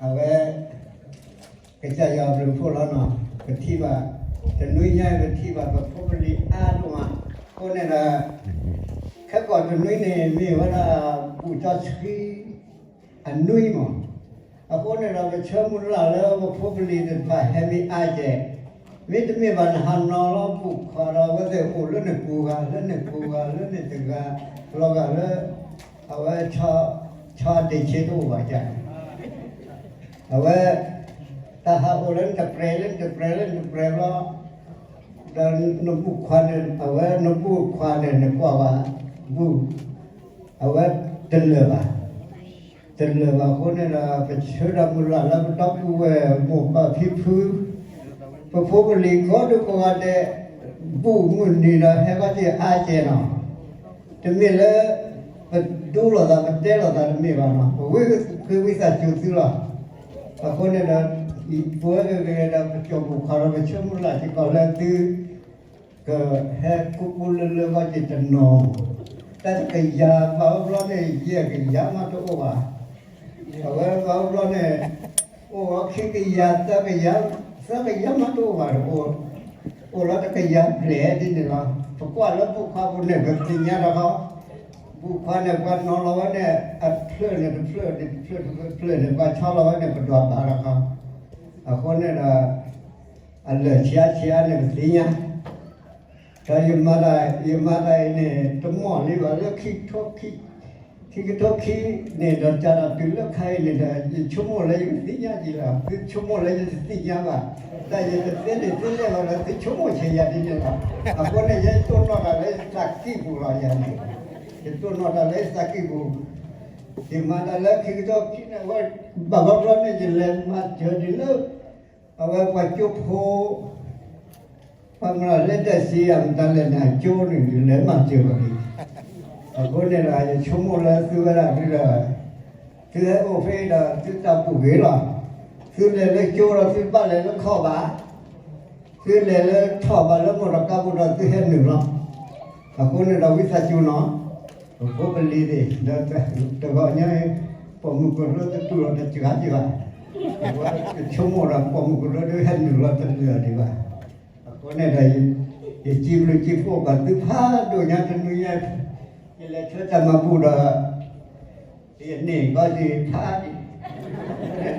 အဝဲ ကစၢ်ယွၤဘျုးဖှိၣ်လီၤနီၤ, ပထံၣ်ဘၣ် တနွံညါ ပထံၣ်ဘၣ်ပဖိပလံၤအါဒိၣ်မး, အဃိန့ၣ်ဒီး ခဲကိာ်တနွံန့ၣ် မ့ၢ်ဝဲဒၣ် ဘူၣ်စီဆှံ အနွံမး, အဃိန့ၣ်ဒီး ပဆၢမုၢ်လၢ်လၢပဖိပလံၤသ့ၣ်တဖၣ်ဟဲမ့ၢ်အါကဲ, မ့တမ့ၢ်ဘၣ်နဟးနီၤလီၤဘူၣ်ခွါဒီး အဝဲသ့ၣ်အိၣ်လၢနပူၤဂၤ လၢနပူၤဂၤ လၢနတဂၤ လီၤဂာ်လၢ အဝဲ ဆီဒ့ၣ်ဆ့တအိၣ်ဘၣ်ကဲ, အဝဲ တၢ်ဟးအိၣ်လၢနတပြဲၤ လၢနတပြဲၤ လၢနတပြဲၤဘျီ ဒီးနဘူၣ်ခွါန့ၣ် အဝဲနဘူၣ်ခွါန့ၣ် နကွၢ်ဘၣ် ဘူၣ် အဝဲတလၢာ်ဘၣ်, တလၢာ်ဘၣ်အဃိန့ၣ်ဒီး ပဆၢတၢ်မုၢ်လၢ်လၢပဒီပုၢ်ဝဲၢ်မိၢ်ပၢ်ဖံဖု ပဖိပလံၤကိးဒူၣ်ကိးဂၤဒဲး ဘူၣ်မုၢ်နံၤဒီးဟဲခီၣ်ထံးအါကဲနီၤ, တမ့ၢ်လၢ ပဒူလိာ်သး ပတဲလိာ်သးတမ့ၢ်ဘၣ်နီၤ, ပဝံသးစူၤသုလီၤ. အဃိန့ၣ်ဒီး ပဝဲဂ့ၤဂ့ၤဒီး ပကၠီၣ်ဘူၣ်ခီဒီး ပဆၢမုၢ်လၢ်စ့ၢ်ကီးလၢသု ကဟဲကူပူလၢလၢဂီၢ်က့ၤတနီၤ, တၢ်တကယၤဘၣ်အိၣ်ဘျီန့ၣ် ယဲၢ်ကယၤမးတအိၣ်ဘၣ်, အဝဲဘၣ်အိၣ်ဘျီန့ၣ် အိၣ်ဝဲခံကယၤ သၢကယၤ, သၢကယၤမးတအိၣ်ဘၣ်, အိၣ်လီၤတကယၤဘျဲၣ်ဒ်န့ၣ်လီၤ. ပကွၢ်လၢဘူၣ်ခွါပူၤန့ၣ် ပသ့ၣ်ညါတခီ, ဘူၣ်ခွါန့ၣ် ပှၤနီၤလီၤဝဲန့ၣ် အဖျၢၣ်န့ၣ်တဖျၢၣ် တဖျၢၣ်တဖျၢၣ်န့ၣ် ပှၤဆီလီၤဝဲန့ၣ် ပဒွးဘၣ်တခီ, အဃိန့ၣ်ဒီး အလၢာ်ဆံးအါဆံးအါန့ၣ် ပသ့ၣ်ညါ ဒီးယမၤတၢ် ယမၤတၢ်အံၤန့ၣ် တမီၢ်လံဘၣ်လၢခံကထိခံ ခံကထိခံန့ၣ်ဒီး တၢ်ဒၣ်တုၤလၢခါအံၤန့ၣ်ဒီး ယဆိကမိၣ်လၢယကသ့ၣ်ညါက့ၤလီၤ. သုဆိကမိၣ်လၢယတသ့ၣ်ညါဘၣ်, တၢ်ယတသ့န့ၣ်သ့လဲၣ်ဘၣ်ဒီး သုဆိကမိၣ်ဆံးယၤဒ်န့ၣ်လီၤ. အဃိန့ၣ် ယတိၢ်နီၣ်တၢ်လၢယသးကံၢ်ပူၤလီၤ. ယၤန့ၣ် ယတိၢ်နီၣ်တၢ်လၢယသးကံၢ်ပူၤ, ယမၤတၢ်လၢခံကထိခံန့ၣ် အဝဲ ဘၣ်ဘျီဘျီန့ၣ် ယလဲၤမၤစၢၤဒ်လၢ အဝဲပှၤကၠိဖိ ပှၤမၤလၢတၢ်စံးအမတၤလဲၣ်န့ၣ် အကၠိန့ၣ် ယလဲၤမၤစၢၤဘၣ်န့ၣ်, အဃိန့ၣ်ဒီး ယဆိကမိၣ်လၢသုဝဲဒၣ်ဒ်ဒီး သုဟဲအိၣ်ဖဲအံၤဒီး သုတၢ်ဘူၣ်ဂ့ၤလီၤ. သုလဲၤလၢကၠိဒီး သုဘၣ်လဲၤလၢခီၣ်ဘၣ်, သုလဲၤလၢထီၣ်ဘၣ်လၢမိၢ်တကါပူၤဒီး သုဟဲနုာ်လီၤ. အဃိန့ၣ်ဒီး ဝံသးစူၤနီၤ, ပဖိပလံၤသ့ၣ်ဒီး တဂီၤညါ ပိာ်မုၣ်ကရၢတတူၢ်လီၤတစှၤဒံးဘၣ်, အဝဲဆိကမိၣ်ဒီး ပိာ်မုၣ်ကရၢဒုးဟဲနုာ်လီၤတလၢာ်ဒံးဘၣ်. အဃိန့ၣ်ဒီး ယစံးဘျုးစံးဖှိၣ်ဘၣ်သုဖးဒိၣ်ညါတနွံညါ, ယလဲၤဆၢတၢ်မၤဘူၣ်ဒီး ယန့ၢ်ကီၢ်ဒံးဖး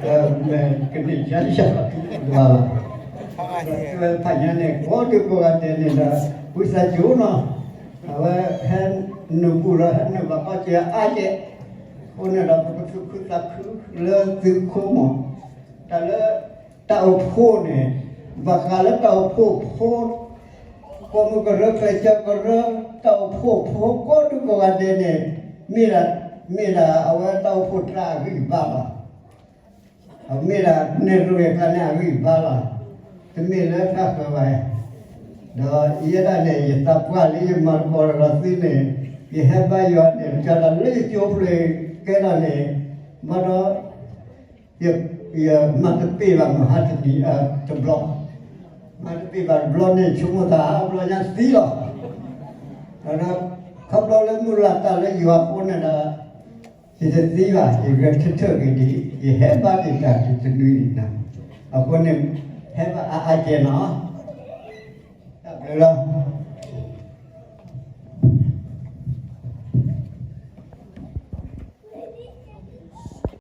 ဒံး, ဒီးမ့ၢ်ကန့ၢ်ကၢ်ယၢ်လီၤ, ဒီးသုဝဲဖးညါန့ၣ် ကိးဒူၣ်ကိးဂၤဒဲးန့ၣ်ဒီး ဝံသးစူၤနီၤ, အဝဲဟဲနုာ်ဘူၣ်ဒီး ဟဲနုာ်ဘၣ်ကီၢ်ကၢ်အါကဲ, အဃိန့ၣ်ဒီး ပကသူၣ်ခုသးခုလၢသုခိၣ်မး, တၢ်လၢ တၢ်အိၣ်ဖှိၣ်န့ၣ် ဘၣ်ဃးလၢတၢ်အိၣ်ဖှိၣ်ဖိ ပိာ်မုၣ်ကရၢ ကျဲးစၢးကရၢ တၢ်အိၣ်ဖှိၣ်ဖိ ကိးဒူၣ်ကိးဂၤဒဲးန့ၣ် မ့ၢ်ဒၣ် မ့ၢ်ဒၣ်အဝဲတၢ်အိၣ်ဖှိၣ်တၢ်အဂံၢ်အဘါလီၤ. မ့ၢ်ဒၣ်နဲၣ်ရွဲၣ်ကျါန့ၣ်အဂံၢ်အဘါလီၤ. တမ့ၢ်လၢတၢ်ဃၢၤဘၣ်. ဒီးယဲဒၣ်န့ၣ် ယသးပှၢ်လၢယမၤသကိးဒီးသုန့ၣ် ယဟဲဘါယွၤန့ၣ် တၢ်လၢယကၠိဖျၢၣ်ကဲထီၣ်န့ၣ် ဘၣ်ဒီး ယမၤတပ့ၢ်ဘၣ်မုၢ်ဟါတနံၤ တဘျီ, မၤတပ့ၢ်ဘၣ်တဘျီန့ၣ် ဆိကမိၣ်သးအါဘျီညါသံလီၤ. ဒီးခီဖျိလၢမုၢ်လၢ်တၢ်လၢယွၤအဃိန့ၣ်ဒီး ယတသံဘၣ် ယဂဲၤထၢၣ်ထၢၣ်က့ၤဒံး ယဟဲဘါတ့ၢ်တၢ်တနွံန့ၣ်, အဃိန့ၣ် ဟဲဘါအါအါကဲနီၤ. တၢ်ဘျုးလီၤ.